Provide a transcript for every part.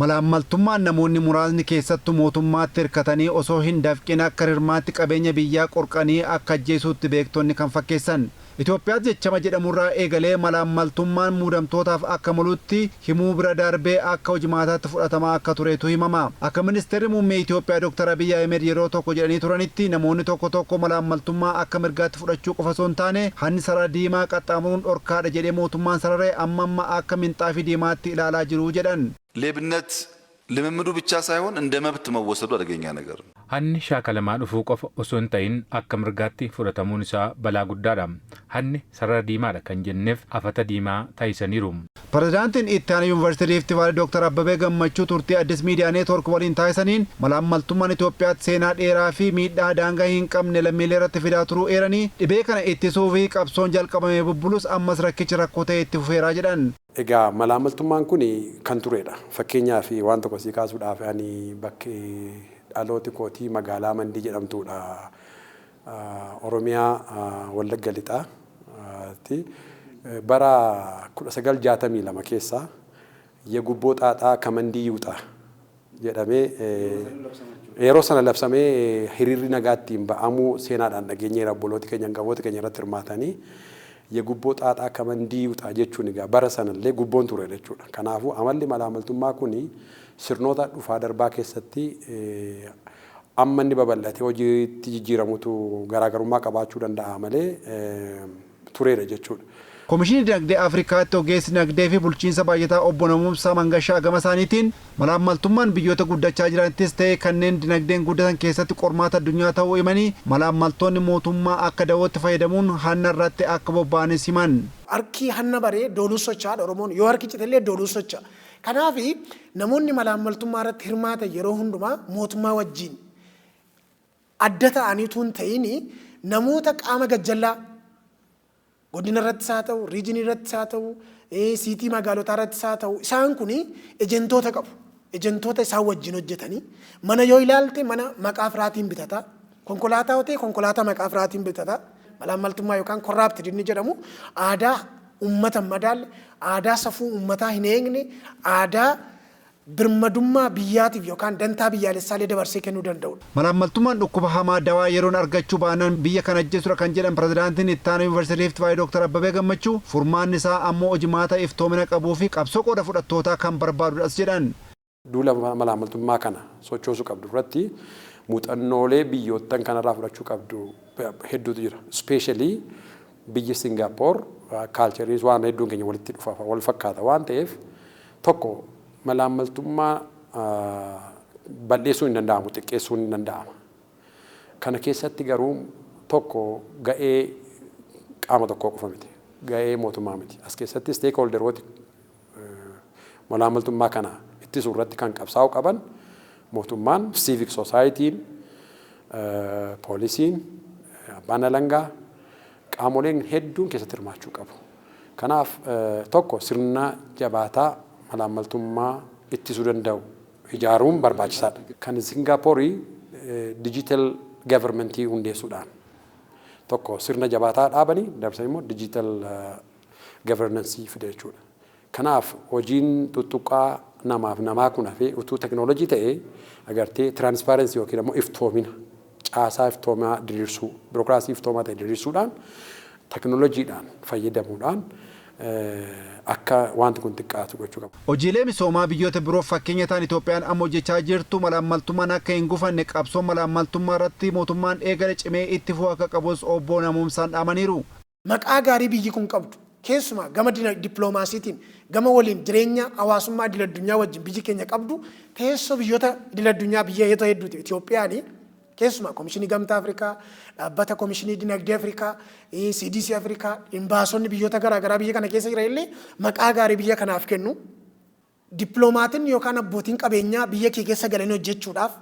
Malaammaltummaan namoonni muraasni keessattu mootummaatti hirkatanii osoo hin dafqin akka rirmaatti qabeenya biyyaa qorqanii akka ajjeesuutti beektonni kan fakkeessan. Itoophiyaatti jechama jedhamurraa eegalee malaammaltummaan muudamtootaaf akka malutti himuu bira darbee akka hojimaataatti fudhatamaa akka turetu himama. Akka Ministeerri Muummee Itoophiyaa Dr. Abiyyi Ahmed yeroo tokko jedhanii turanitti, namoonni tokko tokko malaammaltummaa akka mirgaatti fudhachuu qofa osoo hin taane, hanni sarara diimaa qaxxaamuruun dhorkaadha jedhee mootummaan sarare amma amma akka minxaafii diimaatti ilaalaa jiru jedhan. ሌብነት ልምምዱ ብቻ ሳይሆን እንደ መብት መወሰዱ አደገኛ ነገር ነው። Hanni shaakalamaa dhufuu qofa osoo hin ta'in akka mirgaatti fudhatamuun isaa balaa guddaadha. Hanni sarara diimaadha kan jenneef afata diimaa taasisaniiru. Pirezidaantiin itti aanaa Yuunivarsiitii Riifti Vaalii Dr. Abbabee Gammachuu turtii Addis Miidiyaa Neetwoork waliin taasisaniin, malaammaltummaan Itoophiyaatti seenaa dheeraa fi miidhaa daangaa hin qabne lammiilee irratti fidaa turuu eeranii, dhibee kana ittisuu fi qabsoon jalqabamee bubbulus ammas rakkichi rakkoo ta'e itti fufeeraa jedhan. Egaa malaammaltummaan kun kan turedha. Fakkeenyaaf, waan tokko sii kaasuudhaaf, ani bakki dhalooti kootii magaalaa Mandii jedhamtudha. Oromiyaa, Wallagga Lixaatti. Bara 1962 keessa "የጉቦ ጣጣ ከመንዲ ይውጣ" jedhamee yeroo sana labsamee hiriirri nagaatti hin ba'amuu seenaadhaan dhageenyeera, obbolooti keenya, hangafoota keenya irratti hirmaatanii. "የጉቦ ጣጣ ከመንዲ ይውጣ" jechuun egaa bara sanallee gubboon ture jechuudha. Kanaafuu amalli malaamaltummaa kuni sirnoota dhufaa darbaa keessatti amma inni babal'atee hojiitti jijjiiramutu garaagarummaa qabaachuu danda'a malee tureera jechuudha. Komishinii Dinagdee Afrikaatti ogeessi dinagdee fi bulchiinsa baay'ataa obbo Namoomsaa Mangashaa gama isaaniitiin, malaammaltummaan biyyoota guddachaa jiranittis ta'e kanneen dinagdeen guddatan keessatti qormaata addunyaa ta'uu himanii, malaammaltoonni mootummaa akka dawootti fayyadamuun hanna irratti akka bobba'anis himan. Harki hanna baree dooluu socho'aadha Oromoon, yoo harki citellee dooluu socho'a. Kanaaf namoonni malaammaltummaa irratti hirmaatan yeroo hundumaa mootummaa wajjin adda ta'aniitu hin ta'in, namoota qaama gajjallaa godina irrattis haa ta'u, regionii irrattis haa ta'u, city magaalotaa irrattis haa ta'u, isaan kun ejentoota qabu. Ejentoota isaan wajjin hojjetanii, mana yoo ilaalte mana maqaa firaatiin bitata. Konkolaataa yoo ta'e konkolaataa maqaa firaatiin bitata. Malaammaltummaa yookaan corrupted inni jedhamu aadaa uummata hin madaalle, aadaa safuu uummataa hin eegne, aadaa birmadummaa biyyaatiif yookaan dantaa biyyaalessaallee dabarsee kennuu danda'udha. Malaammaltummaan dhukkuba hamaa dawaa yeroon argachuu baanaan biyya kan ajjeesudha kan jedhan pirezidaantiin itti aanaa Yuunivarsiitii Rift Vaalii Dooktar Abbabee Gammachuu, furmaanni isaa ammoo hojimaata iftoomina qabuu fi qabsoo qooda fudhattootaa kan barbaadudhas jedhan. Duula malaammaltummaa kana sochoosuu qabdu irratti muuxannoolee biyyoottan kanarraa fudhachuu qabdu hedduutu jira. Especially biyyi Singaappoor cultureiis waan hedduun keenya walitti dhufa, wal fakkaata waan ta'eef, tokko malaammaltummaa balleessuun hin danda'amu, xiqqeessuun hin danda'ama. Kana keessatti garuu tokko ga'ee qaama tokkoo qofa miti. Ga'ee mootummaa miti. As keessatti stakeholderooti malaammaltummaa kana ittisuu irratti kan qabsaa'uu qaban mootummaan, civic societyn, poolisiin, abbaan alangaa, qaamoleen hedduun keessatti hirmaachuu qabu. Kanaaf tokko sirna jabaataa malaammaltummaa ittisuu danda'u ijaaruun barbaachisaadha. Kan Singaappoorii digital governmentii hundeessuudhaan tokko sirna jabaataa dhaabanii dabarsanii immoo digital governance fide jechuudha. Kanaaf hojiin tuttuqaa namaaf namaa kun hafee utuu teknoolojii ta'ee agartee transparency yookiin immoo iftoomina, caasaa iftoomaa diriirsuu, birookiraasii iftoomaa ta'e diriirsuudhaan, teknoolojiidhaan fayyadamuudhaan akka wanti kun xiqqaatu gochuu qabu. Hojiilee misoomaa biyyoota biroof fakkeenya ta'an Itoophiyaan amma hojjechaa jirtu malaammaltummaan akka hin gufanne qabsoo malaammaltummaa irratti mootummaan eegale cimee itti fufuu akka qabus obbo Namoomsaan dhaamaniiru. Maqaa gaarii biyyi kun qabdu, keessumaa gama dippiloomaasiitiin, gama waliin jireenya hawaasummaa idil addunyaa wajjin biyyi keenya qabdu, teessoo biyyoota idil addunyaa biyyoota hedduuti Itoophiyaani. Keessumaa Komishinii Gamtaa Afrikaa, dhaabbata Komishinii Dinagdee Afrikaa, CDC Afrikaa, imbaasonni biyyoota garaagaraa biyya kana keessa jiran illee maqaa gaarii biyya kanaaf kennu. Dippiloomaatonni yookaan abbootiin qabeenyaa biyya kee keessa galanii hojjechuudhaaf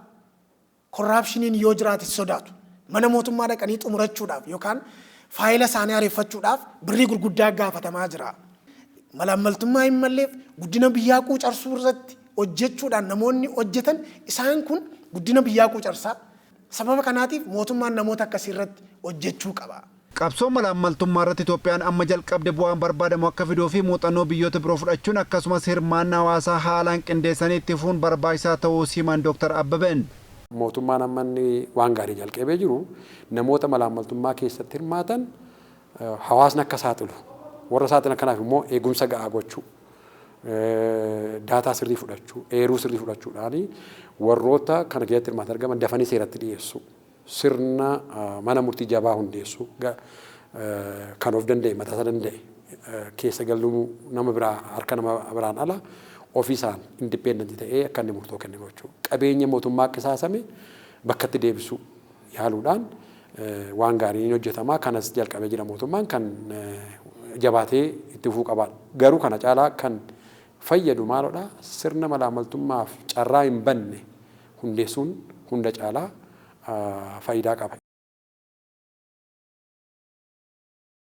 corruptioniin yoo jiraate sodaatu. Mana mootummaa dhaqanii xumurachuudhaaf yookaan faayila isaanii hareeffachuudhaaf birrii gurguddaa gaafatamaa jira. Malaammaltummaa hin malleef guddina biyyaa quucarsuu irratti hojjechuudhaan namoonni hojjetan isaan kun guddina biyyaa quucarsaa. Sababa kanaatiif mootummaan namoota akkasii irratti hojjechuu qaba. Qabsoo malaammaltummaa irratti Itoophiyaan amma jalqabde bu'aan barbaadamu akka fiduu fi muuxannoo biyyoota biroo fudhachuun akkasumas hirmaannaa hawaasaa haalaan qindeessanii itti fufuun barbaachisaa ta'uu himan Dooktar Abbabeen. Mootummaan amma inni waan gaarii jalqabee jiru, namoota malaammaltummaa keessatti hirmaatan hawaasni akka saaxilu, warra saaxilan kanaaf immoo eegumsa ga'aa gochuu, data sirrii fudhachuu, eeruu sirrii fudhachuudhaan warroota kana keessatti hirmaatan argaman dafanii seeratti dhiyeessu, sirna mana murtii jabaa hundeessu, kan of danda'e, mataasaa danda'e, keessa galuu nama biraa harka nama biraan ala ofiisaan independent ta'ee akka inni murtoo kennu gochuu, qabeenya mootummaa qisaasame bakkatti deebisuu yaaluudhaan waan gaariin hojjetamaa. Kanas jalqabee jira mootummaan, kan jabaatee itti fufuu qabaadha. Garuu kana caalaa kan fayyadu maalodha? Sirna malaamaltummaaf carraa hin banne hundeessuun hunda caalaa faayidaa qaba.